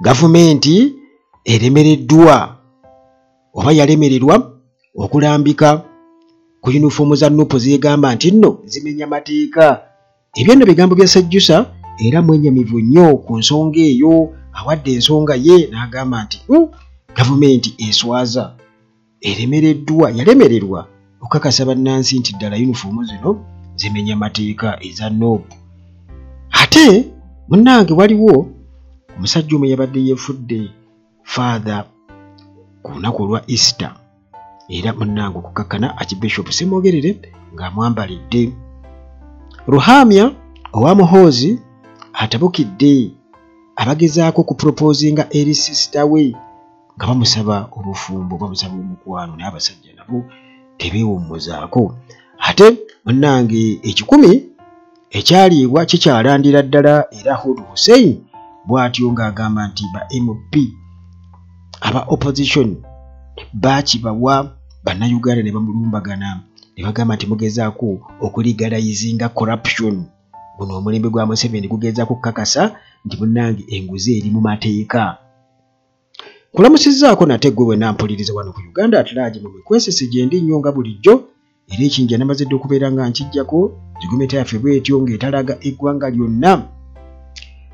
Gavumenti eremereddwa oba yalemererwa okulambika ku yunifoomu za NUP zeegamba nti nno zimenya mateeka. Ebyo nno bigambo bya Ssejjusa, era mwenyamivu nnyo ku nsonga eyo. Awadde ensonga ye n'agamba nti gavumenti eswaza, eremereddwa, yalemererwa okukakasa bannansi nti ddala yunifoomu zino zimenya mateeka eza NUP. Ate munnange waliwo omusajja omu yabadde yeefudde Father ku lunaku olwa Easter, era munnange okukakkana Archbishop Ssemwogerere ng'amwambalidde. Ruhamya owa Muhoozi atabukidde abagezaako kuproposinga eri sister we nga bamusaba obufumbo, bamusaba omukwano, naye abasajja nabo tebeewummuzaako. Ate munnange 1,000 ekyaliibwa kikyalandira ddala, era Hud Hussein bw'atyo ng'agamba nti ba MP aba opposition baakibawa bannayuganda ne bamulumbagana ne bagamba nti mugezaako okulegalizinga corruption. Guno omulembe gwa Museveni gugezaako okukakasa nti munnange enguzi eri mu mateeka. Nkulamusizzaako nate ggwe wenna mpuliriza wano ku Uganda at Large mu mikwesese gye ndi nnyo nga bulijjo, era ekinja namaze dda okubeera nga nkijjako gigumita yaffe bw'etyo ng'etalaga eggwanga lyonna.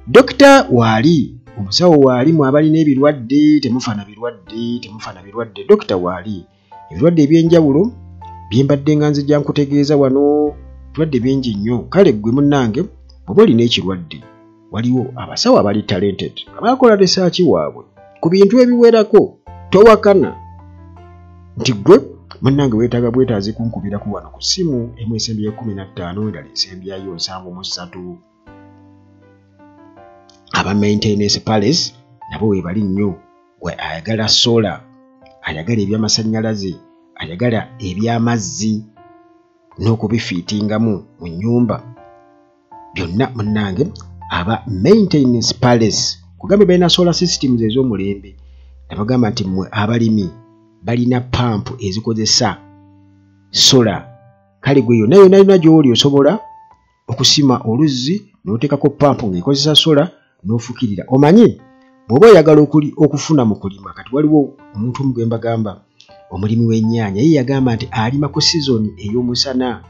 Dokita waali, omusawo waali, mwe abalina ebirwadde temufaana birwadde, temufaana birwadde. Dokita waali, ebirwadde ebyenjawulo bye mbadde nga nzijja nkutegeeza wano, ebirwadde bingi nnyo. Kale ggwe munnange bw'oba olina ekirwadde, waliwo abasawo abali talented nga bakola research waabwe ku bintu ebiwerako. Towakana nti ggwe munnange weetaaga bwetaazi kunkubirako wano ku ssimu emu esembyayo 15, endala esembyayo 73. Aba Maintenance Palace nabo weebali nnyo. Gwe ayagala solar, ayagala ebyamasannyalaze, ayagala ebyamazzi n'okubifiitingamu mu nnyumba, byonna munnange aba Maintenance Palace kugambye balina solar systems ez'omulembe. Nabagamba nti mmwe abalimi balina pampu ezikozesa solar. Kale gwe yonna yonna yonna gy'oli osobola okusima oluzzi n'oteekako pampu ng'ekozesa solar n'ofukirira. Omanyi bw'oba oyagala okufuna mu kulima, kati waliwo omuntu omu gwe mbagamba omulimi w'ennyaanya, ye yagamba nti alima ku sizoni ey'omusana,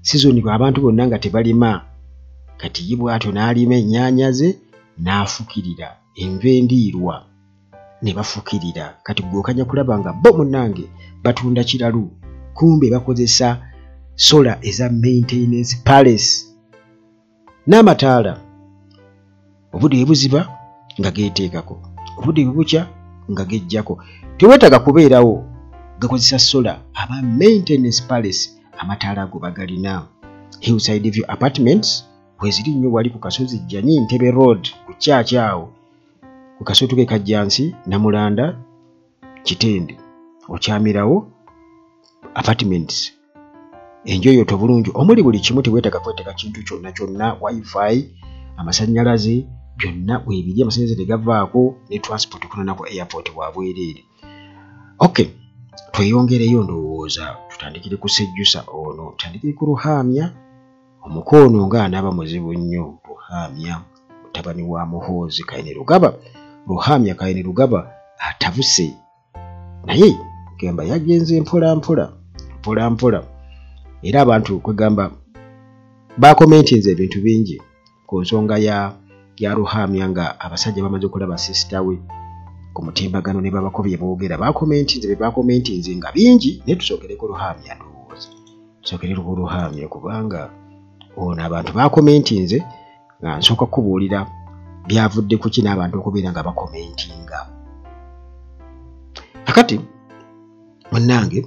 sizoni abantu bonna nga tebalima. Kati ye bw'atyo n'alima ennyaanya ze n'afukirira enva endiirwa ne bafukirira. Kati ggwe okajja kulaba nga bo munnange batunda kiralu, kumbe bakozesa solar eza Maintenance Palace. N'amataala obudde bwe buziba nga geeteekako, obudde bwe bukya nga gejjako, teweetaaga kubeerawo, gakozesa solar. Aba Maintenance Palace amataala ago bagalina. Hillside View Apartments weziri nnyo wali ku kasozi Jjanyi Ntebe Road ku kyaki awo ku kasozi ke Kajjansi Namulanda Kitende, okyamirawo apartments enjoyoto bulungi omuli buli kimu, teweetaaga kweteeka kintu kyonna kyonna, wifi, amasannyalaze byonna weebiri, amasannyalaze tegavaako, ne transport okunona ku airport wa bwereere. Okay, tweyongereyo ndowooza tutandikire ku Ssejjusa ono, tutandikire ku Ruhamya. Omukono ng'anaaba muzibu nnyo. Ruhamya mutabani wa Muhoozi Kainerugaba, Ruhamya Kainerugaba atabuse, naye gamba yagenze mpola mpola mpola mpola, era abantu kwegamba bakomentinze ebintu bingi ku nsonga ya Ruhamya nga abasajja bamaze okulaba sister we ku mutimbagano ne babako bye boogera. Bakomentinze bye bakomentinze nga bingi, naye tusookereko Ruhamya, ndowooza tusookereko Ruhamya kubanga ono abantu bakomentinze nga nsooka kubuulira byavudde ku ki n'abantu okubeera nga bakomentinga. Kakati munnange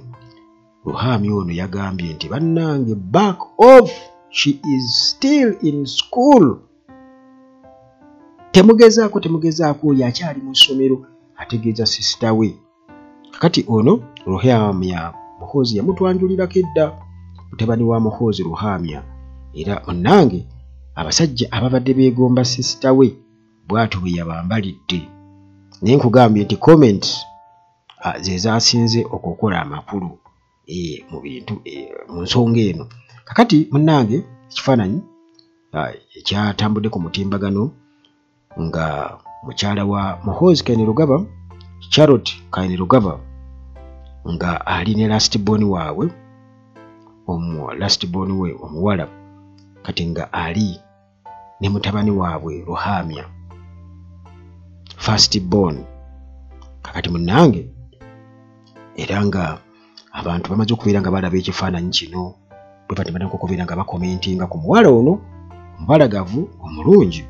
Ruhamya ono yagambye nti bannange back off, she is still in school. Temugezaako, temugezaako, oyo akyali mu ssomero, ategeeza sister we. Kakati ono Ruhamya Muhoozi yamutwanjulirako edda, mutabani wa Muhoozi Ruhamya, era munnange abasajja ababadde beegomba sister we bw'atyo bwe yabambalidde. Naye nkugambye nti comment ze zaasinze okukola amakulu mu bintu mu nsonga eno. Kakati munnange ekifaananyi ekyatambudde ku mutimbagano nga Mukyala wa Muhoozi Kainerugaba, Charlotte Kainerugaba, nga ali ne last born waabwe, last born we omuwala, kati nga ali ne mutabani waabwe Ruhamya, first born. Kakati munnange era nga abantu bamaze okubeera nga balaba ekifaananyi kino, bwe bati batandika okubeera nga bakomentinga ku muwala ono omubalagavu omulungi,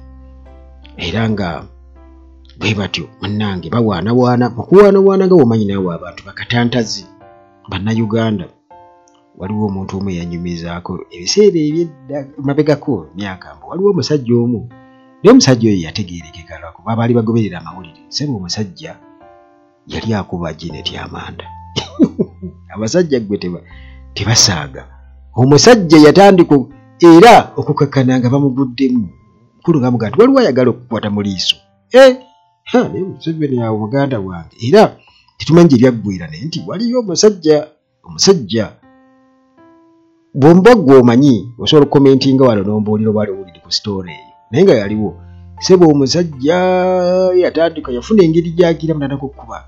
era nga bwe batyo munnange bawaanawaana mu kuwaanawaana nga bw'omanyi naawe abantu bakatantazi bannayuganda. Waliwo omuntu omu eyanyumizaako ebiseera ebyedda mabegako emyaka mbu waliwo omusajja omu, naye omusajja oyo yategeerekeka lwakuba baali bagoberera amawulire. Ssebo omusajja yali akuba Janet amanda. Abasajja ggwe tebasaaga. Omusajja yatandika era okukakkana nga bamuguddemu. Mukulu ng'amugamba nti waliwo ayagala okukwata mu liiso. Naye Museveni awo muganda wange, era tetumanyi gye byaggwera, naye nti waliyo omusajja bw'oba ggwe omanyi osobola okukomentinga wano n'ombuulira oba owulidde ku sitoori eyo, naye nga yaliwo. Ssebo omusajja yatandika yafuna engeri gy'agira munataka okukuba.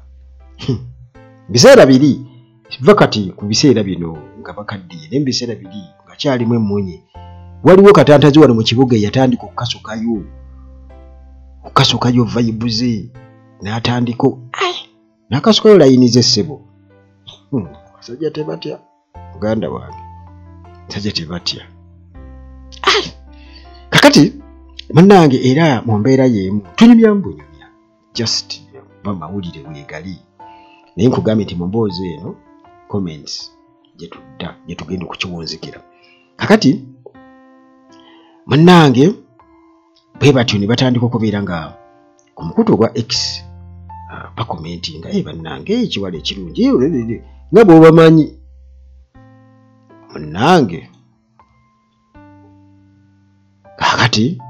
Biseera biri va kati ku biseera bino nga bakaddiye, naye mu biseera biri nga kyalimu emmunye. Waliwo katantazi wano mu kibuga eyatandika okukasukayo vibe ze, n'atandika n'akasukayo layini ze ssebo. Abasajja tebatya muganda wange, abasajja tebatya. Kakati munnange era mu mbeera y'emu tunyumya mbunyumya just bamawulire weegali, naye nkugambye nti mu mboozi eno comments gye tudda gye tugenda okukiwunzikira. Kakati munnange bwe batyo ne batandika okubeera nga ku mukutu ogwa X bakomentinga, bannange ekiwala ekirungi nga bw'obamanyi munnange. Kakati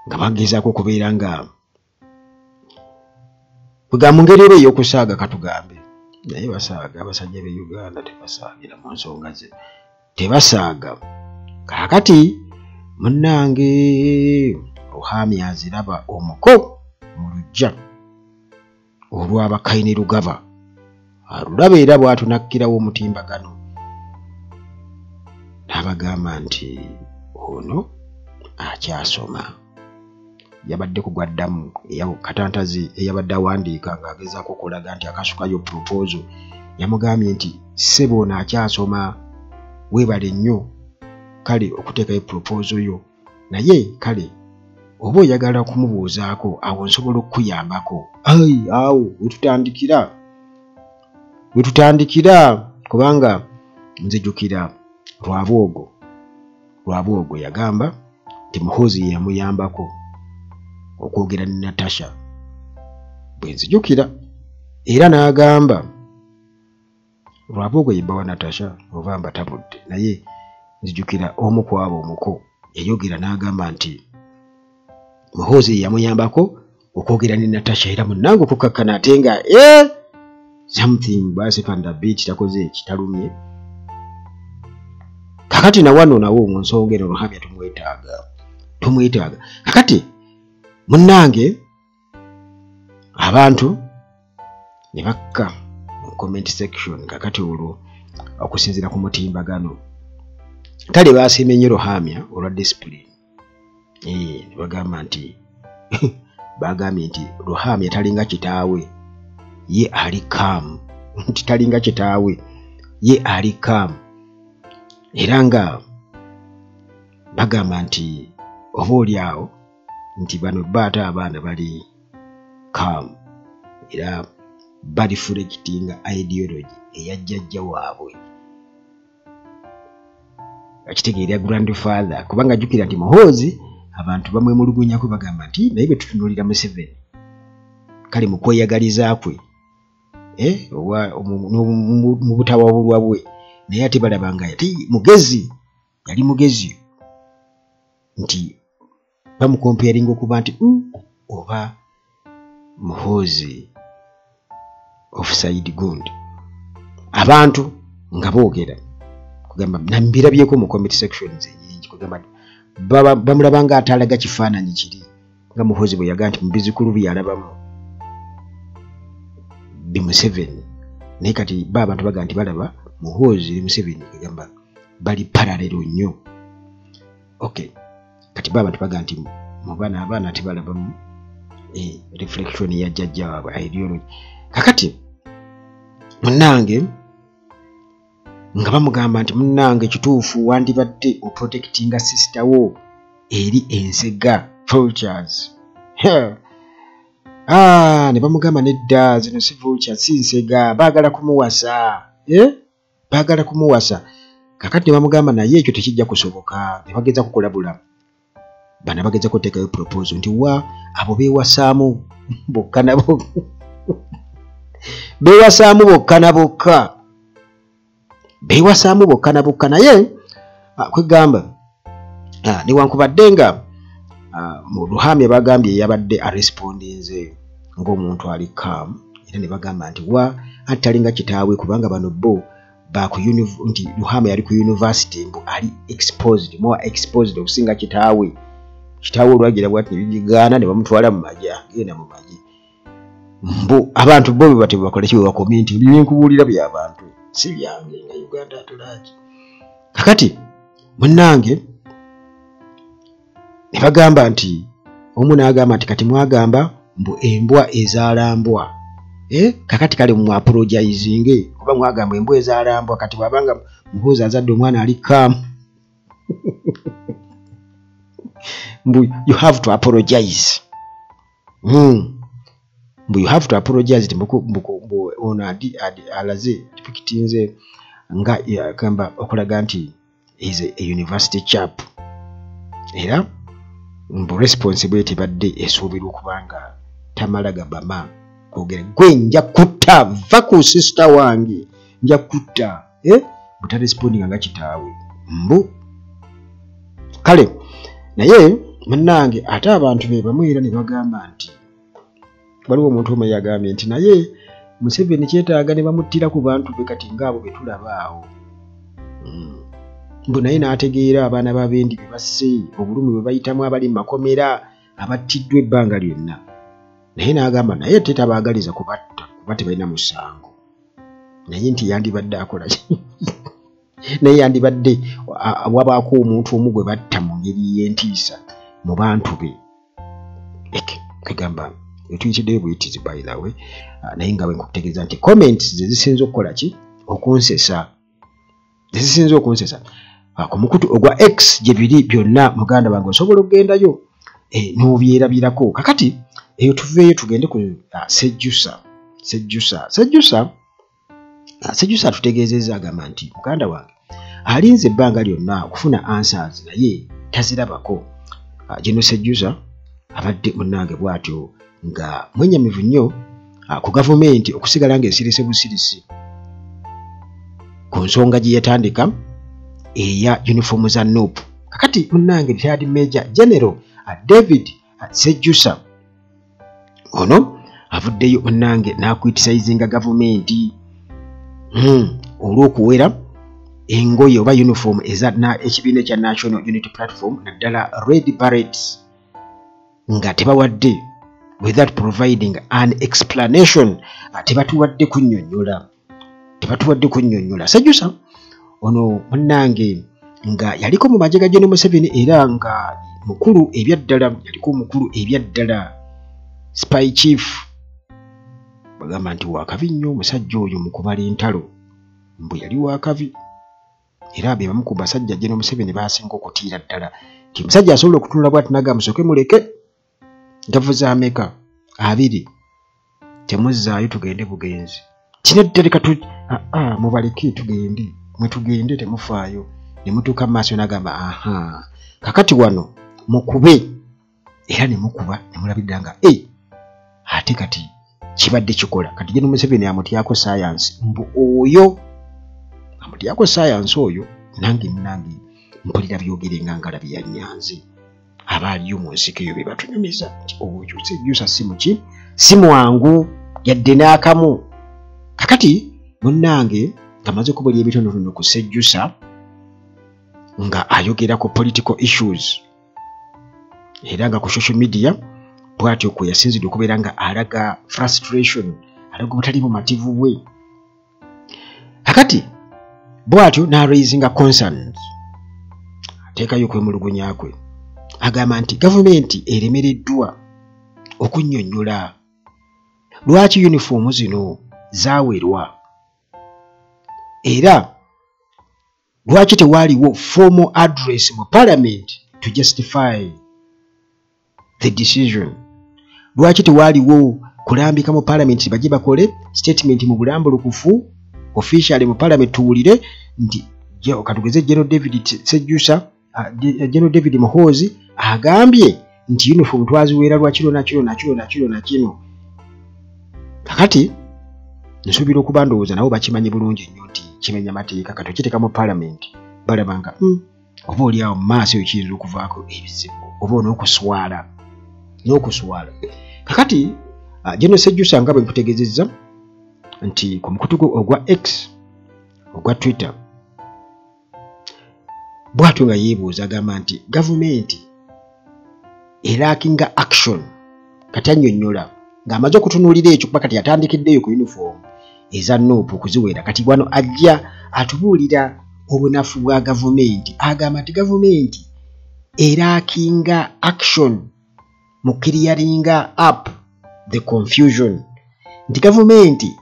nga bagezaako okubeera nga bwega mu ngeri eba ey'okusaaga katugambe, naye basaaga abasajja b'e Uganda tebasaagira mu nsonga ze, tebasaaga. Kaakati munnange Ruhamya aziraba omuko mu luggya olw'Abakainerugaba, alulaba era bw'atunakkirawo omutimbagano n'abagamba nti ono akyasoma. Yabadde kugwaddamu katantazi eyabadde awandiika ng'agezaako okulaga nti akasukayo proposal, yamugambye nti ssebo ono akyasoma, weebale nnyo kale okuteekayo proposal yo, naye kale oba oyagala kumubuuzaako awo nsobola okukuyambako. Awo wetutandikira kubanga nzijukira Rwabwogo yagamba nti Muhoozi ye yamuyambako okwogera ne Natasha, bwe nzijukira, era n'agamba Rwabwogo ye bba wa Natasha oba mbatabudde, naye nzijukira omu ku abo omuko yayogera n'agamba nti Muhoozi ye yamuyambako okwogera ne Natasha, era munnange okukakkana ate nga something basekanda beat takoze ekitalumye. Kakati na wano nawo mu nsonga eno Ruhamya tumwetaaga. Kakati munnange abantu ne bakka mu comment section kakati olwo okusinziira ku mutimbagano, kale baasiimye nnyo Ruhamya olwa discipline. Ne bagamba nti bagambye nti Ruhamya talinga kitaawe, ye ali calm, nti talinga kitaawe, ye ali calm, era nga bagamba nti oba oli awo nti bano bo ate abaana bali calm era bareflectinga ideology eya jjajja waabwe, akitegeera grandfather, kubanga ajjukira nti Muhoozi abantu bamwemulugunyako bagamba nti naye bwe tutunuulira Museveni kale mu kweyagaliza kwe mu butawabulwa bwe, naye ate balaba nga mugezi, yali mugezi nti bamukomparinga okuba nti oba Muhoozi offside gundi. Abantu nga boogera kugamba nambirabyeko mu comment sections ennyingi kugamba bamulaba nga atalaga kifaananyi kiri Nga Muhoozi bwe yagamba nti mu bizukulu bye yalabamu bi Museveni, naye kati ba abantu bagamba nti balaba Muhoozi ne Museveni egamba bali parallel nnyo. Okay, kati ba abantu bagamba nti mu baana abaana tebalabamu reflection ya jjajja waabwe ideology. Kakati munnange nga bamugamba nti munnange kituufu wandibadde oprotectinga sister wo eri ensega vultures. Ne bamugamba nedda, zino si vultures, si nsega, baagala kumuwasa, baagala kumuwasa. Kakati ne bamugamba naye ekyo tekijja kusoboka, ne bageza kukulabula bana, bageza kuteekayo proposal nti wa abo beewasaamu bokka na bokka, beewasaamu bokka na bokka, beewasaamu bokka na bokka. Naye kwegamba newankubadde nga mu Ruhamya bagambye yabadde arespondinze ng'omuntu ali calm, era ne bagamba nti wa anti talinga kitaawe, kubanga bano bo nti Ruhamya yali ku university, mbu ali exposed, more exposed okusinga kitaawe. Kitaawe olwagira bwati ne bigaana ne bamutwala mu magye, agenda mu magye. Mbu abantu bo bwe batyo bakola ki, bwe bakomenti ebyenkubuulira by'abantu si byange nga Uganda atulaaki. Kakati munnange ne bagamba nti omu n'agamba nti kati mwagamba mbu embwa ezaala mbwa, kakati kale mu apologizinge kuba mwagamba embwa ezaala mbwa, kati bw'abanga Muhoozi azadde omwana ali calm, mbu you have to apologize. Mbu you have to apologize, mbu ono alaze tipikitinze nga agamba okulaga nti is a university chap, era mbu responsibility badde esuubirwa okubanga tamala gabama kwogera gwe nja kutta, va ku sister wange nja kutta, butarespondinga nga kitaawe mbu kale. Naye munnange ate abantu be bamu era ne bagamba nti waliwo omuntu omu yagambye nti naye Museveni kyetaaga ne bamuttira ku bantu be kati ngaabo be tulaba awo, mbu naye n'ategeera abaana b'abendi be basse, obulumi bwe bayitamu abali mu makomera abattiddwa ebbanga lyonna, naye n'agamba naye tetabaagaliza kubatta kuba tebalina musango, naye nti yandibadde akola naye yandibadde wabaako omuntu omu gwe batta mu ngeri y'entiisa mu bantu be. Kwegamba etuyitiddeyo buyitizi by the way, naye nga bwe nkutegeeza nti comments ze zisinze okukola ki, okunsesa, ze zisinze okunsesa ku mukutu ogwa X gye biri byonna. Muganda wange osobola okugendayo n'obyerabirako. Kakati eyo tuveeyo tugende ku Sejjusa. Sejjusa atutegeezezza agamba nti muganda wange alinze ebbanga lyonna okufuna answers naye tazirabako. Gino Sejjusa abadde munnange bw'atyo nga mwenyamivu nnyo ku gavumenti okusigala ng'esirise busirisi ku nsonga gye yatandika eya uniform za NUP. Kakati munnange retired Major General David Sejjusa ono avuddeyo munnange n'akwitisayizinga gavumenti olw'okuwera engoye oba uniform eza ekibiina ekya National Unity Platform naddala Red Berets nga tebawadde, without providing an explanation, tebatuwadde kunnyonnyola, tebatuwadde kunnyonnyola. Sejjusa ono munnange nga yaliko mu magye ga General Museveni era nga mukulu ebyaddala, yaliko omukulu ebyaddala, spy chief, bagamba nti wakabi nnyo omusajja oyo mu kubala entalo, mbu yali wakabi era be bamu ku basajja General Museveni baasinga okutiira ddala, nti omusajja asobola okutunula bw'ati n'agamba musooke muleke gavuza ameka abiri temuzzaayo tugende bugenzi, kinedda leka mubaleke tugende, mwe tugende temufaayo. Ne mutuuka mu maaso n'agamba aha kakati wano mukube, era ne mukuba ne mulabidda nga ate kati kibadde kikola. Kati General Museveni amutyako science, mbu oyo amutyako science oyo, nange munange mpulira byogere nga ngalabi ya Nyanzi abaaliyo mu nsiko eyo be batunyumiza nti oyo Sejjusa si muki, si mwangu yadde n'akamu. Kakati munnange ng'amaze okubulya ebitonotono ku Sejjusa nga ayogera ku political issues era nga ku social media Bw'atyo kwe yasinzidde okubeera nga alaga frustration, alaga obutali bumativu bwe. Kakati bw'atyo n'araisinga concerns, ateekayo okwemulugunya kwe, agamba nti gavumenti eremereddwa okunnyonnyola lwaki yunifoomu zino zaawerwa era lwaki tewaaliwo formal address mu parliament to justify the decision. Lwaki tewaaliwo kulambika mu parliament bajje bakole statement mu bulambulukufu officially mu parliament tuwulire nti katugeze General David Sejusa, General David Muhoozi agambye nti uniform twaziweera lwa kino na kino na kino na kino na kino. Kakati nsuubira okuba ndowooza nabo bakimanyi bulungi nnyo nti kimenya mateeka. Kati okiteeka mu parliament balaba nga oba oli awo mu maaso eyo kiyinza okuvaako ebizibu oba n'okuswala n'okuswala. Kakati General Sejusa nga bwe nkutegeezezza nti ku mukutu gwe ogwa X, ogwa Twitter, bw'atyo nga yeebuuza agamba nti gavumenti elackinga action. Kati annyonnyola ng'amaze okutunuulira ekyo kuba kati atandikiddeyo ku uniform eza NUP okuziwera. Kati wano ajja atubuulira obunafu bwa gavumenti, agamba nti gavumenti elackinga action mu clearing up the confusion, nti gavumenti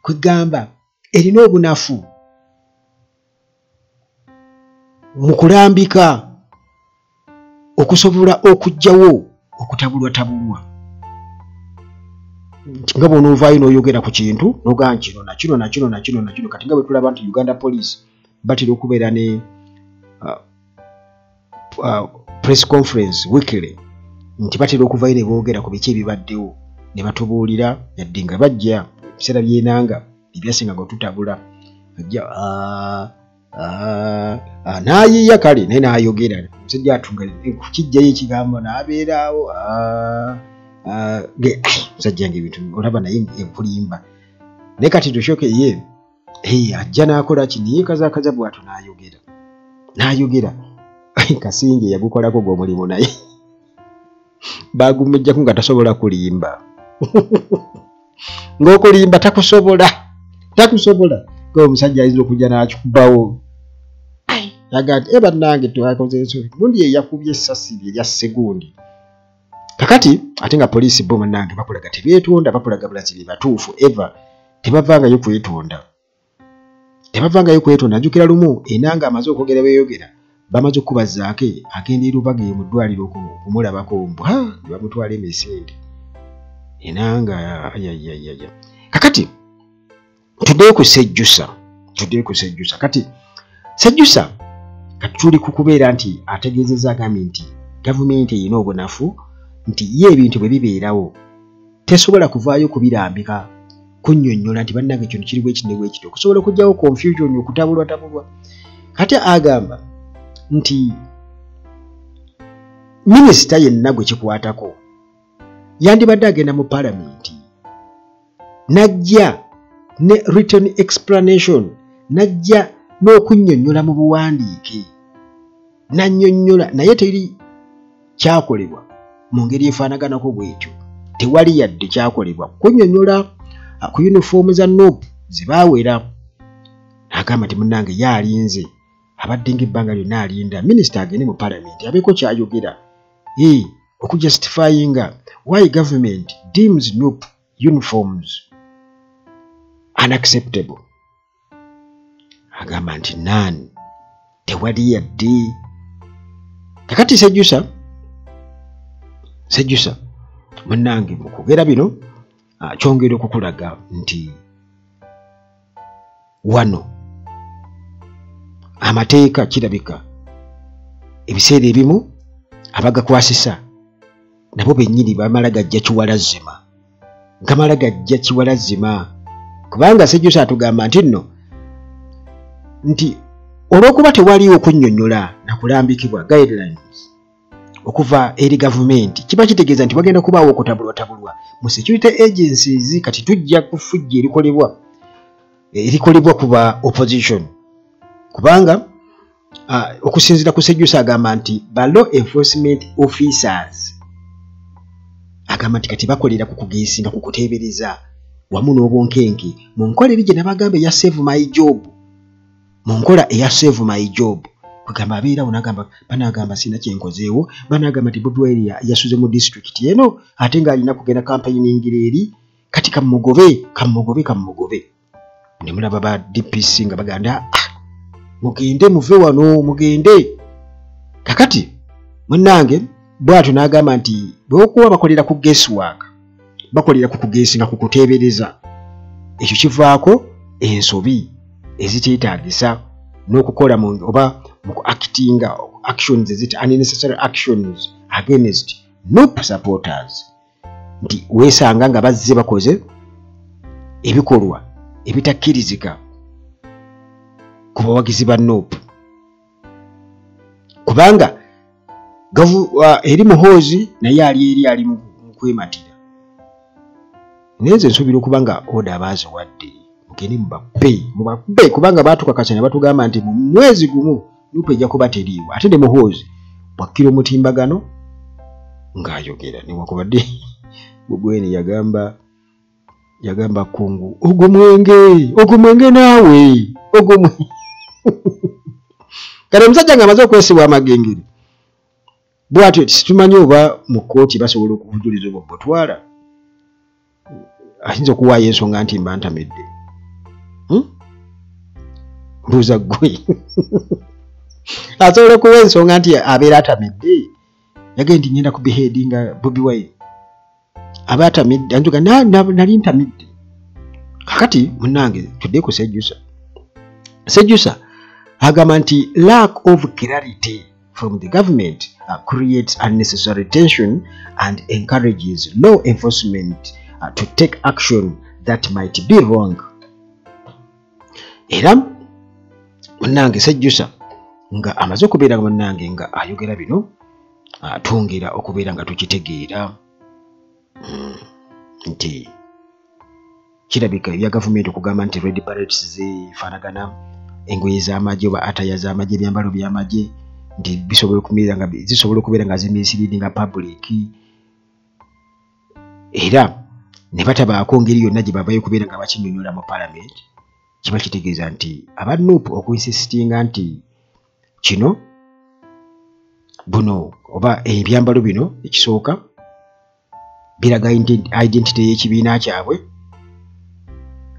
kwegamba erina obunafu mu kulambika okusobola okuggyawo okutabulwatabulwa. Nga bw'onoovaayo n'oyogera ku kintu n'ogamba kino na kino na kino na kino na kino. Kati nga bwe tulaba nti Uganda Police batera okubeera ne press conference weekly, nti batera okuvaayo ne boogera ku biki ebibaddewo ne batubuulira, yadde nga bajja ebiseera by'enanga ebyasinga nga tutabula ajja n'ayiiya kale naye n'ayogera omusajja atunga kukijjayo ekigambo n'abeeraawo musajja nga ebintu olaba naye enkulimba. Naye kati tushoke ye ajja n'akola ki neyeekazaakaza bw'atyo n'ayogera n'ayogera. Kasinge yagukolako gw'omulimu naye bagumujjako nga tasobola kulimba ng'okulimba takusobola takusobola. Omusajja ayinza okujja n'akikubawo aga nti bannange twakoze ensobi, gundi ye yakubye essasi erya ssegundi. Kakati ate nga poliisi bo bannange bakulaga tebeetonda, bakulaga bulazi be batuufu eva tebavangayo kwetonda, tebavangayo kwetonda. Njukira lumu Enanga amaze okwogera beeyogera bamaze okukuba Zaake agenda e Rubaga mu ddwaliro okumulabako mbu ne bamutwala emisinde Enanga ayayayaya. Kakati tuddeyo ku Sejusa, tuddeyo ku Sejusa. Kati Sejusa kati tuli ku kubeera nti ategeezezza agambye nti gavumenti erina obunafu, nti ye ebintu bwe bibeerawo tesobola kuvaayo kubirambika kunnyonnyola nti bannange kino kiri bwe kino bwe kiti okusobola okuggyawo confusion okutabulwatabulwa. Kati agamba nti minisita yenna gwe kikwatako yandibadde agenda mu palamenti n'ajja ne written explanation, n'ajja n'okunnyonnyola mu buwandiike n'annyonnyola, naye teri kyakolebwa mu ngeri efaanaganako bw'etyo. Tewali yadde kyakolebwa kunnyonnyola ku yunifoomu za NUP ze baawera. Agamba nti munnange ye alinze, abadde ng'ebbanga lyonna alinda minisita agende mu palamenti abeeko ky'ayogera okujustifyinga why government deems NUP uniforms unacceptable. Agamba nti nani tewali yadde. Kakati Sejusa Sejusa munnange mu kwogera bino kyongera okukulaga nti wano amateeka kirabika ebiseera ebimu abagakwasisa nabo bennyini bamala gajja kiwalazima, gamala gajja kiwalazima. Kubanga Sejusa atugamba nti nno nti olw'okuba tewaliwo kunnyonnyola na kulambikibwa guidelines okuva eri gavumenti, kiba kitegeeza nti wagenda kubaawo okutabulwatabulwa mu security agencies. Kati tujja kufujja erikolebwa erikolebwa ku ba opposition, kubanga okusinziira ku Sejusa agamba nti ba law enforcement officers Agamba nti kati bakolera ku kugeesinga, ku kuteebereza wamu n'obunkenke mu nkola eri gye nabagamba eya save my job, mu nkola eya save my job. Kugamba abeerawo n'agamba banaagamba sina kyenkozeewo, banaagamba nti Bobi Wine yasuze mu disitulikiti eno ate ng'alina kugenda campaigningira eri, kati kamugobe kamugobe kamugobe. Ne mulaba ba DPC nga baganda ah, mugende muve wano mugende. Kakati munnange bw'atyo n'agamba nti bw'okuba bakolera ku guesswork, bakolera ku kugeesinga, ku kuteebereza, ekyo kivaako ensobi eziteetaagisa n'okukola oba mu actinga actions ezita unnecessary actions against NUP supporters, nti weesanga nga bazze bakoze ebikolwa ebitakkirizika ku bawagizi ba NUP, kubanga eri Muhoozi naye ali eri ali mu kwematira. Naye nze nsuubira okuba nga oda abaaziwadde mugende mubakube mubakube, kubanga baatukakasa ne batugamba nti mu mwezi gumu NUP ejja kuba teriiwo. Ate ne Muhoozi bwakkira omutimbagano ng'ayogera, newankubadde Bugwene yagamba Kungu ogwo mwenge naawe ogwo mwenge. Kale omusajja ng'amaze okwesibwa amagengere bw'atyo, situmanyi oba mu kkooti basobola okubujuliza obwo butwala, ayinza okuwaayo ensonga nti mba ntamidde. Mbuuza ggwe, asobola okuwa ensonga nti abeera atamidde? Yagenda nti ngenda ku beheadinga Bobi Wine, aba atamidde, anjuga nali ntamidde. Kakati munnange tudde ku Sejjusa. Sejjusa agamba nti lack of clarity from the government creates unnecessary tension and encourages law enforcement to take action that might be wrong. Era munnange Sejjusa nga amaze okubeera munnange nga ayogera bino, twongera okubeera nga tukitegeera nti kirabika ebya gavumenti okugamba nti red berets zifaanagana engoye z'amagye oba ataya z'amagye, ebyambalo by'amagye, nti bisobola okubeera nga zisobola okubeera nga zimisleadinga public, era ne batabaako ngeri yonna gye bavayo okubeera nga bakinnyonnyola mu parliament, kiba kitegeeza nti aba NUP okuinsistinga nti kino buno oba ebyambalo bino ekisooka biraga identity y'ekibiina kyabwe,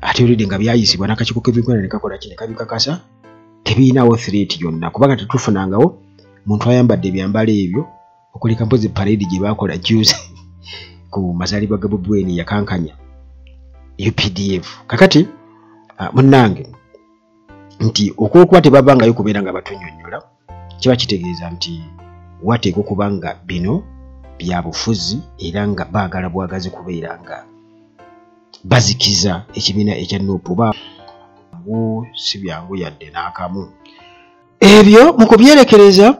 ate olidde nga byayisibwa n'akakiiko k'ebyokwerinda ne kakola ki ne kabikakasa, tebirinawo threat yonna, kubanga tetufunangawo muntu ayambadde ebyambalo ebyo okuleka mpozi parade gye baakola juzi ku mazaalibwa ga Bobi Wine yakankanya UPDF. Kakati munnange nti okw'okuba tebavangayo kubeera nga batunyonnyola, kiba kitegeeza nti wateekwa okuba nga bino bya bufuzi era nga baagala bwagazi kubeera nga bazikiza ekibiina ekya NUP. Oba si byangu yadde n'akamu. Ebyo mu kubyerekereza,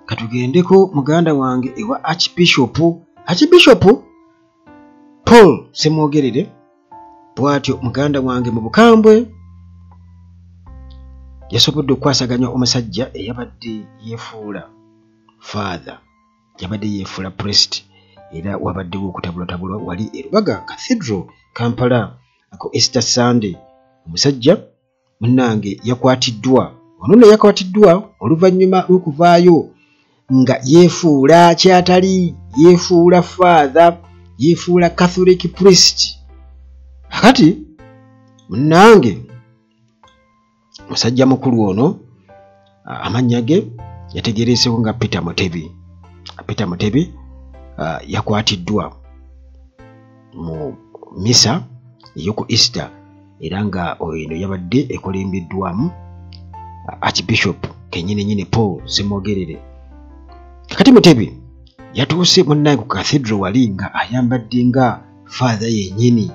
katugendeko muganda wange ewa Archbishop Paul Ssemwogerere. Bw'atyo muganda wange mu bukambwe yasobodde okukwasaganya omusajja eyabadde yeefuula father, yabadde yeefuula priest, era wabaddewo okutabulatabulwa wali e Lubaga Cathedral Kampala ku Easter Sunday. Omusajja munnange yakwatiddwa, ono nno yakwatiddwa oluvannyuma lw'okuvaayo nga yeefuula kyatali, yeefuula father, yeefuula Catholic priest. Kakati munnange musajja mukulu ono amannya ge yategeereseeko nga Peter Mutebi. Peter Mutebi yakwatiddwa mu misa ey'oku Easter, era nga eno yabadde ekolembeddwamu Archbishop kennyini Paul Ssemwogerere. Kakati Mutebi yatuuse munnange ku cathedral wali nga ayambadde nga father yennyini,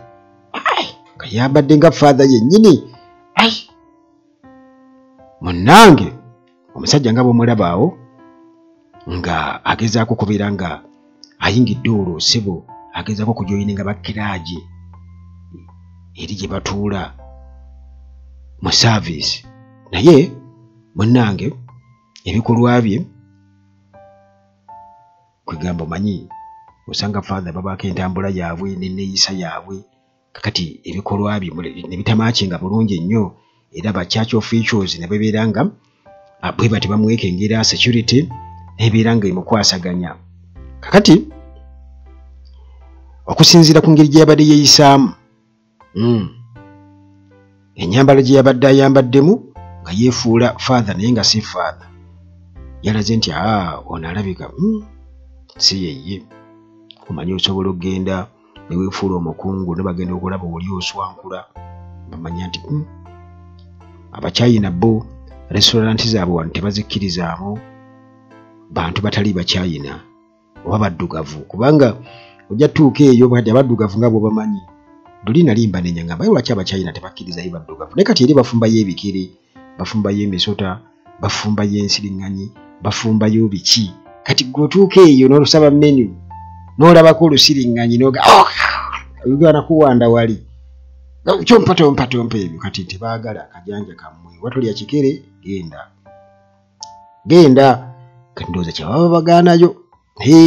nga yambadde nga father yennyini. Munnange omusajja nga bw'omulaba awo nga agezaako okubeera nga ayingidde olwo ssebo agezaako okujoyininga bakkiraaje eri gye batuula mu service, naye munnange ebikolwa bye kwegamba omanyi Osanga father babaako entambula yaabwe n'enneeyisa yaabwe, kakati ebikolwa bye ne bitamakinga bulungi ennyo, era ba church officials ne babeera nga bwe bati bamwekengera, security nebeera nga emukwasaganya. Kakati okusinziira ku ngeri gye yabadde yeeyisaamu, ennyambala gye yabadde ayambaddemu nga yeefuula father naye nga si father, yalaze nti aa ono alabika si yeye. Omanyi osobola okugenda ne weefuula omukungu ne bagenda okulaba oli oswankula, bamanya nti Abachina bo restaurant zaabwe wano tebazikkirizaamu bantu batali Bachina oba baddugavu, kubanga ojja tuuka eyo bwati abaddugavu nga bw'obamanyi. Luli nali mbanenya ngamba lwaki Abachina tebakkirizaayo baddugavu, naye kati eri bafumbayo ebikere, bafumbayo emisota, bafumbayo ensiriŋŋanyi, bafumbayo biki. Kati gwe otuuka eyo n'olusaba menu n'olabako olusiriŋŋanyi n'oga oyogera kuwanda wali kyompa tompa tompa ebyo. Kati tebaagala kajanja kammwe, watolya kikere genda genda. Kati ndowooza kyebaba bagaanayo,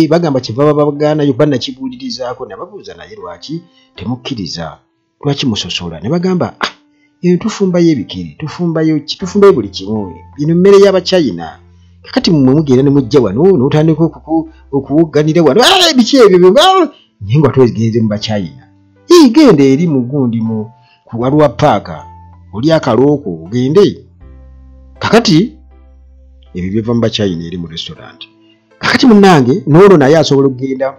bagamba kyebaba bagaanayo bannakibuulirizaako nababuuza naye lwaki temukkiriza, lwaki musosola? Ne bagamba eno tufumbayo ebikere, tufumbayo ki, tufumbayo buli kimu, eno mmere y'Abachina. Kakati mmwe mugenda ne mujja wano n'otandika okuwugganira wano biki ebyo naye nga twegenze mu Bachina. Genda eri mu gundi mu waliwo paaka oli akalooko ogende. Kakati ebyo biva mu Bachina eri mu restaurant. Kakati munnange n'olwo naye asobola okugenda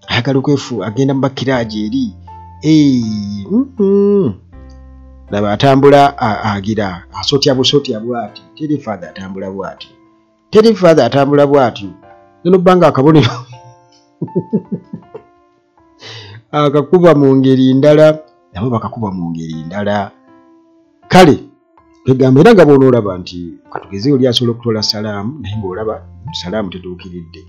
ayagala okwefu agenda mu bakiraaji eri laba atambula agira asotya busotya bw'ati, teri father atambula bw'ati, teri father atambula bw'ati. Nno bbanga akabonero akakuba mu ngeri ndala, nabo bakakuba mu ngeri ndala. Kale kwegamba era nga bw'onoolaba nti katugeze oli asobola okutoola salaamu naye ng'olaba salaamu tetuukiridde,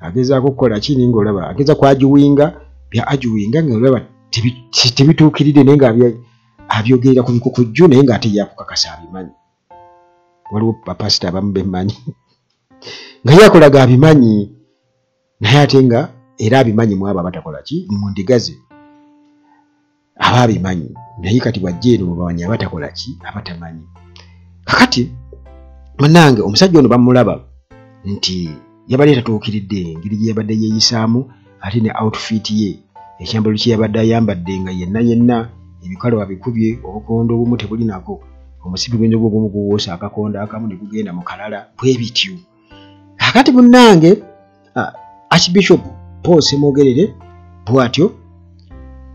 agezaako okukola ki naye ng'olaba ageza kwagiwinga bya agiwinga ng'olaba tebituukiridde, naye nga abyogerera ku bikukujju naye ng'ate yakukakasa abimanyi. Waliwo bapasita abamu bemmanyi nga yakolaga abimanyi naye ate nga era abimanyi mu abo abatakola ki mu ndiga ze aba abimanyi, naye kati bw'ajja eno mubamanyi abatakola ki abatamanyi. Kakati munnange omusajja ono bamulaba nti yabadde tatuukiridde engeri gye yabadde yeeyisaamu, ate ne outfit ye ekyambalo kye yabadde ayambadde nga yenna yenna ebikalo abikubye, obukondo obumu tebulinako, omusipi guyinza okuba ogumu guwoosa akakondo akamu ne gugenda mu kalala bwe bityo. Kakati munnange Archbishop Paul Ssemogerere bw'atyo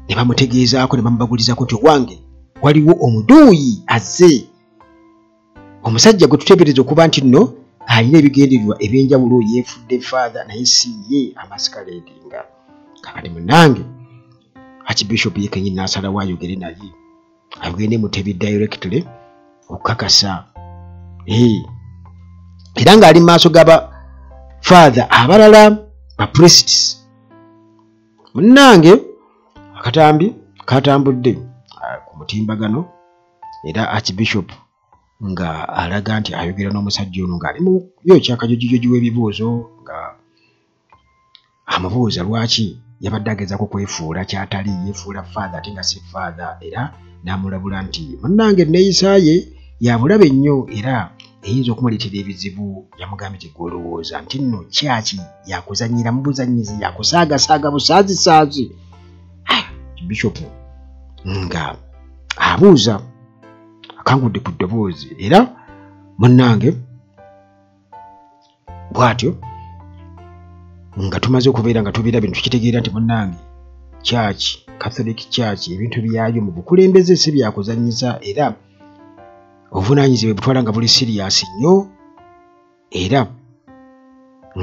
ne bamutegeezaako ne bamubagulizaako nti owange waliwo omuduuyi azze, omusajja gwe tuteebereza okuba nti nno alina ebigendererwa ebyenjawulo, yeefudde father naye si ye amasqueradinga. Kakati munnange Archbishop ye kennyini n'asalawo ayogere naye, ayogere ne Mutebi directly okukakasa era ng'ali mu maaso g'aba father abalala ba priests. Munnange akatambi katambudde ku mutimbagano era Archbishop nga alaga nti ayogera n'omusajja ono ng'ali mu yokya akajojijoji w'ebibuuzo, nga amubuuza lwaki yabadde agezaako kwefuula ky'atali, yeefuula father ate nga si father, era n'amulabula nti munnange enneeyisa ye ya bulabe nnyo era eyinza okumuleetera ebizibu. Yamugambye nti ggwe olowooza nti nno kyaki yakuzannyira mu buzannyizi, yakusaagasaaga busaazisaazi. Bishop nga abuuza akangudde ku ddoboozi, era munnange bw'atyo nga tumaze okubeera nga tubeera bino tukitegeera nti munnange church, Catholic Church ebintu byayo mu bukulembeze si byakuzannyisa, era obuvunaanyizibwa butwala nga buli serious nnyo, era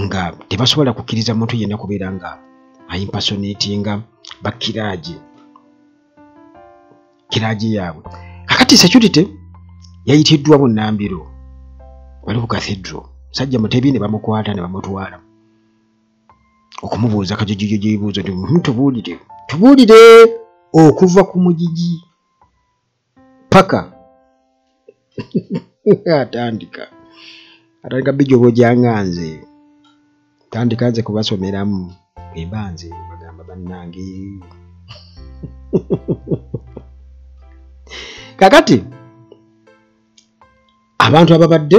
nga tebasobola kukkiriza muntu yenna kubeera nga aimpersonatinga bakiraaji kiraaji yaabwe. Kakati security yayitiddwa bunnambiro wali ku cathedral, musajja Mutebi ne bamukwata ne bamutwala okumubuuza kajojijoji ebibuuzo nti tubuulire tubuulire okuva ku mugigi paka atandika atandika bijobo gyanganze tandika nze kubasomeramu. Bwe mba nze bagamba bannange. Kakati abantu ababadde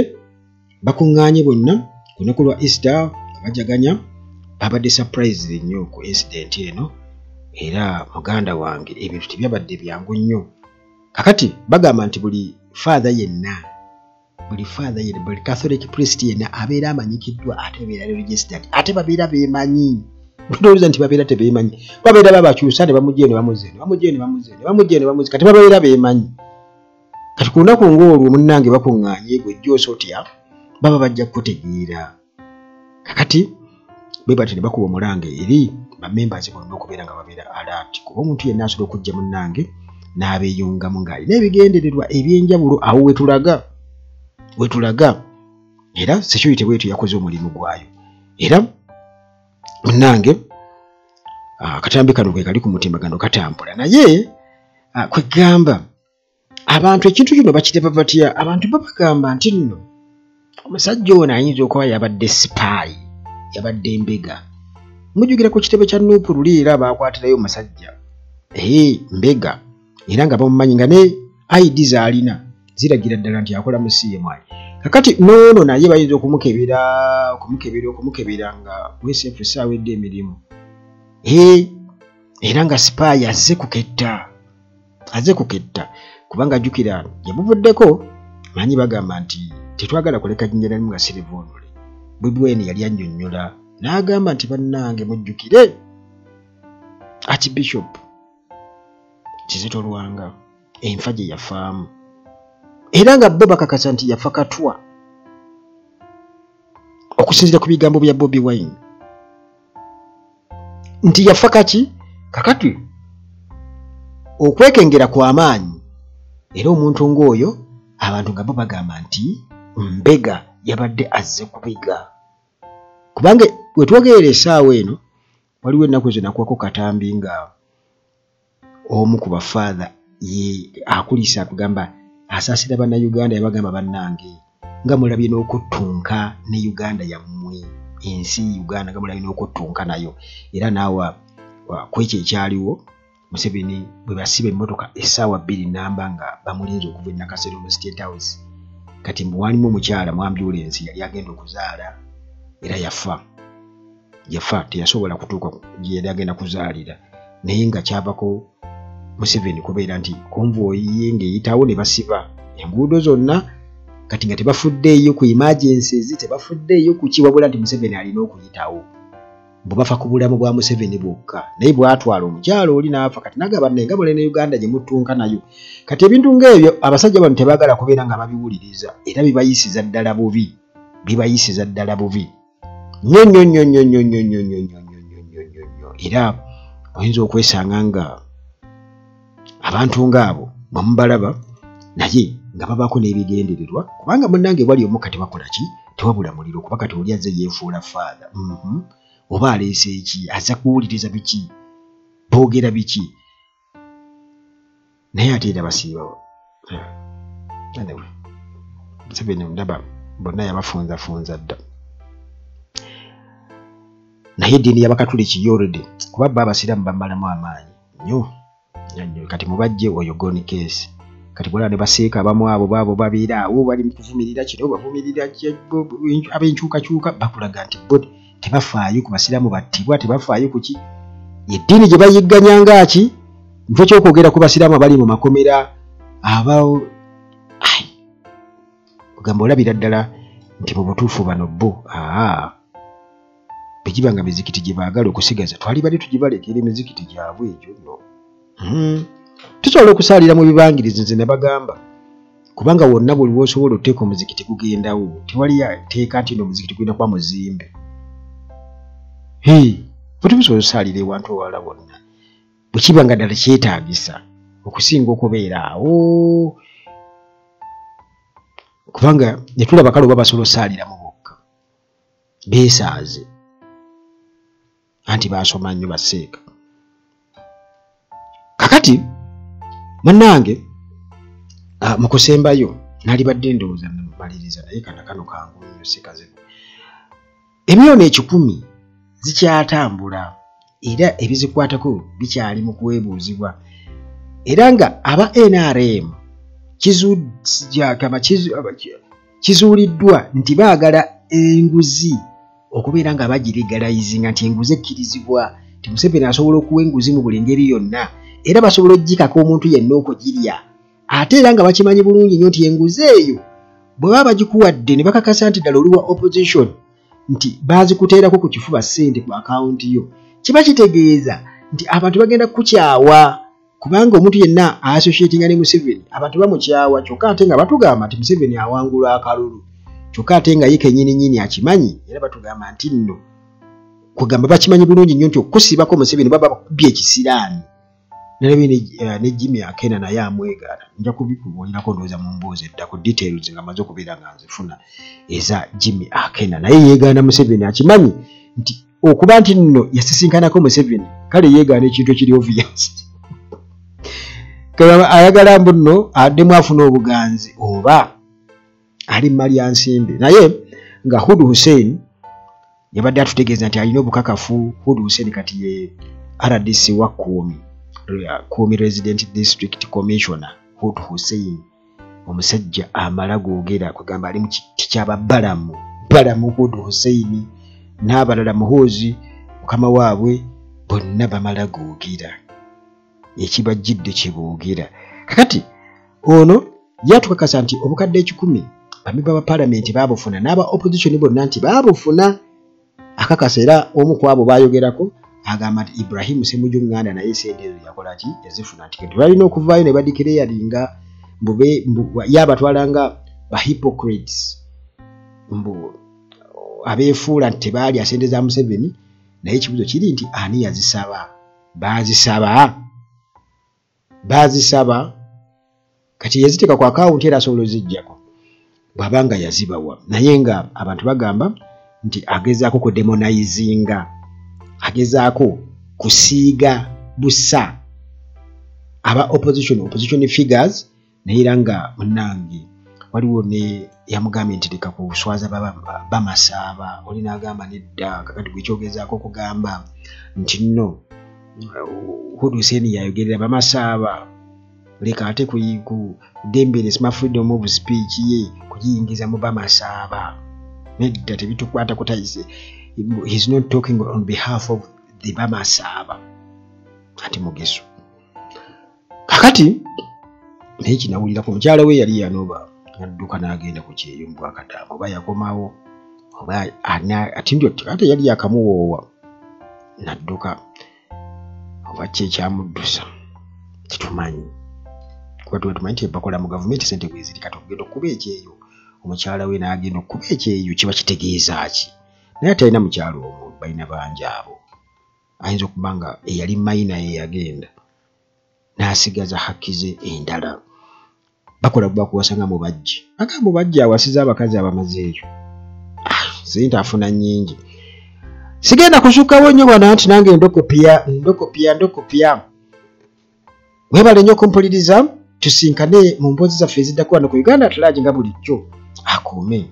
bakuŋŋaanye bonna ku lunaku lwa Easter nga bajaganya babadde surprise nnyo ku incident eno. Era muganda wange, ebintu tebyabadde byangu nnyo. Kakati bagamba nti buli father yenna, buli father yenna, buli Catholic priest yenna abeera amanyikiddwa, ate abeera registered, ate babeera beemanyi. Ndowooza nti babeera tebeemanyi, babeera babakyusa ne bamugja eno, bamuzza eno, bamugja eno, bamuzza eno, bamugja eno, bamuzza. Kati babeera beemanyi. Kati ku lunaku ng'olwo, munnange, bakuŋŋaanye, gwe jjoosa otya, baba bajja kukutegeera. Kakati bwe batyo ne bakuba omulanga eri bamembers bonna okubeera nga babeera alert, kuba omuntu yenna asobola okujja, munnange, n'abeeyungamu ng'alina ebigendererwa ebyenjawulo. Awo wetulaga, wetulaga era security bwetyo yakoze omulimu gwayo. Era munnange, akatambi kano kwe kali ku mutimbagano katambula, naye kwegamba abantu ekintu kino bakiraba batya? Abantu babagamba nti nno omusajja ono ayinza okuba yabadde spy, yabadde mbega. Mujjukira ku kitebe kya NUP luli era baakwatirayo omusajja, ee, mbega, era nga bamumanyi nga ne ID z'alina ziragira ddala nti akola mu CMI. Kakati noono naye bayinza okumukebera, okumukebera, okumukebera nga WSFC awedde emirimu, ee, era nga spy azze kuketta, azze kuketta. Kubanga jjukira gye buvuddeko, manyi bagamba nti tetwagala kuleka jjinja nalimu nga sirivuunule. Bobi Wine yali annyonnyola n'agamba nti bannange, mujjukire Archbishop Kizito Lwanga enfa gye yafaamu, era nga bo bakakasa nti yafa katwa okusinziira ku bigambo bya Bobi Wine nti yafa kaki. Kakati okwekengera kw'amaanyi, era omuntu ng'oyo abantu nga bo bagamba nti mbega, yabadde azze kubiga. Kubanga wetwogerera essaawa eno, waliwo ennaku ezo nakwako katambi nga omu ku bafaatha ye akulisa akugamba asaasira Bannayuganda, yabagamba, "Bannange, nga mulabye n'okuttunka ne Uganda yammwe, ensi Uganda, nga mulabye n'okuttunka nayo." Era naawa ku ekyo ekyaliwo Museveni bwe basiba emmotoka essaawa 2 namba nga bamulinze okuva e Nakasero mu State House. Kati mbu walimu omukyala mu ambulensi yali agenda okuzaala, era yafa, yafa, teyasobola kutuuka gye yali agenda kuzaalira. Naye nga kyavako Museveni kubeera nti convoy ye ng'eyitawo ne basiba enguudo zonna. Kati nga tebafuddeeyo ku emergencies, tebafuddeeyo ku ki, wabula nti Museveni alina okuyitawo, bwe bafa ku bulamu bwa Museveni bwokka. Naye bwatwala omukyalo oli n'afa. Kati nagamba naye nga mule ne Uganda gye muttunka nayo. Kati ebintu ng'ebyo abasajja bano tebaagala kubeera nga babiwuliriza, era bibayisiza ddala bubi, bibayisiza ddala bubi nnyo nnyo nnyo nnyo nnyo nnyo nnyo nnyo nnyo nnyo nnyo nnyo nnyo nnyo. Era oyinza okwesanga nga abantu ng'abo bwemubalaba naye nga babaako n'ebigendererwa, kubanga munnange wali omukka tebakola ki, tewabula muliro. Kuba kati oli azze yeefuula faather, Oba aleese eki? Azza kuwuliriza biki? Boogera biki? Naye ate era basiiba. Anyway, Museveni ndaba bonna yabafunzafunza dda. Naye eddiini y'Abakatuliki yo already, kuba bo Abasiraamu bamalamu amaanyi nnyo nnyo. Kati mubajje oyo gone case. Kati bwolaba ne baseeka abamu abo baabo babeera awo bali mu kuvumirira kino, bavumirira ab'enkyukakyuka, bakulaga nti bo tebafaayo ku Basiraamu battibwa, tebafaayo ku ki. Eddiini gye bayigganya ngaaki nfo kyokwogera ku Basiraamu abali mu makomera aba kugamba, olabira ddala nti mu butuufu bano bo aa bwe giba nga mizikiti gye baagala okusigaza, twali bali tugibalekera emizikiti gyabwe egyo nno. Tusobola okusaalira mu bibangirizi. Nze ne bagamba, kubanga wonna buli wosobola oteeka omuzikiti gugendawo, tewali teeka nti no omuzikiti gulina kuba muzimbe. Bwe tubisobola osaalira ewantu ewalala wonna bwe kiba nga ddala kyetaagisa, okusinga okubeera awo, kubanga ne tulaba kale oba basobola osaaliramu bokka beesaaze, anti baasoma nnyo baseeka. Kakati munnange, mu kusembayo nalibadde ndowooza maliriza, naye kana kano kangu nnyo, si kazibu. Emiliyoni 100 zikyatambula. Era ebizikwatako bikyali mu kwebuuzibwa, era nga aba NRM kizuuliddwa nti baagala enguzi okubeera nga bagilegalizinga, nti enguzi ekkirizibwa, nti Museveni asobola okuwa enguzi mu buli ngeri yonna, era basobola okugikaka omuntu yenna okugirya. Ate era nga bakimanyi bulungi nnyo nti enguzi eyo bwe baba bagikuwadde ne bakakasa nti ddala oli wa opposition, nti baazikuteerako ku kifuba ssente ku akawunti yo, kiba kitegeeza nti abantu bagenda kukukyawa, kubanga omuntu yenna associatinga ne Museveni abantu bamukyawa. Kyokka ate nga batugamba nti Museveni awangula akalulu, kyokka ate nga ye kennyini nnyini akimanyi. Era batugamba nti nno kugamba bakimanyi bulungi nnyo nti okusibako Museveni baba bakubye ekisiraani. Nalabye ne Jimmy Akena naye amwegaana. Nja kubikubuulirako ndowooza mu mboozi eddako, details nga maze okubeera nga nzifuna eza Jimmy Akena. Naye yeegaana Museveni, akimanyi nti okuba nti nno yasisinkanako Museveni, kale yeegaana ekintu ekiri obvious. Ayagala mbu nno addemu afuna obuganzi oba ali mmalya nsimbi. Naye nga Hudu Hussein yabadde atutegeeza nti alina obukakafu. Hudu Hussein kati ye RDC wa Kumi, Kumi Resident District Commissioner. Hudu Hussein omusajja amala googera, kugamba ali mu kiti kyababalamu balamu. Hudu Hussein n'abalala, Muhoozi mukama waabwe, bonna bamala googera ekibajjidde kyeboogera. Kakati ono yatukakasa nti obukadde 100 bamemba ba paalamenti baabufuna, n'aba opposition bonna nti baabufuna. Akakasa era omu ku abo bayogerako agamba nti Ibrahim Ssemujju Nganda naye sente ezo yakola ki? Yazifuna. Nti kati balina okuvaayo ne badeclaringa mbu yabatwala nga ba hypocrites, mbu abeefuula nti tebaalya sente za Museveni. Naye ekibuzo kiri nti ani yazisaba? Baazisaba, baazisaba. Kati yaziteeka ku akawunti era asobola oziggyako bw'aba nga yazibawa. Naye nga abantu bagamba nti agezaako kudemonizinga, agezaako kusiiga busa aba opposition figures. Naye era nga munnange waliwo ne yamugambye nti leka kuswaza bamasaaba. Oli n'agamba nedda. Kakati gwekyogezaako okugamba nti nno Hudu Hussein yayogerera bamasaaba, leka ate ku ddembe lesima freedom of speech ye kugiyingiza mu bamasaaba, nedda tebitukwatako. He's not talking on behalf of the bamasaaba. Ati mugeso kakati naye kinawulirako mukyala we yali yanoba nadduka n'agenda ku kyeyo mu bwakadaama, oba yakomawo oba ati ndio ate yali yakamuwoowa nadduka, oba ki ekyamuddusa titumanyi, kuba tuba tumanyi nti bakola mu gavumenti sente bweziri. Kati okugenda okuba ekyeyo omukyala we n'agenda okuba ekyeyo kiba kitegeeza ki? Naye atalina mukyalo omwo, balina bangi abo. Ayinza okuba nga eyali mayina ye yagenda n'asigaza haki ze endala. Bakola bakuwasa nga mubajje, aga mubajje awasiza abakazi abamazeeyo, sente afuna nnyingi. Sigenda kusukkawo nnyo bwana nti nange ndokopya ndokopya ndokopya. Mwebale nnyo okumpuliriza. Tusinkane mu mboozi zaffe eziddako wano ku Uganda at Large nga bulijjo. Akuume.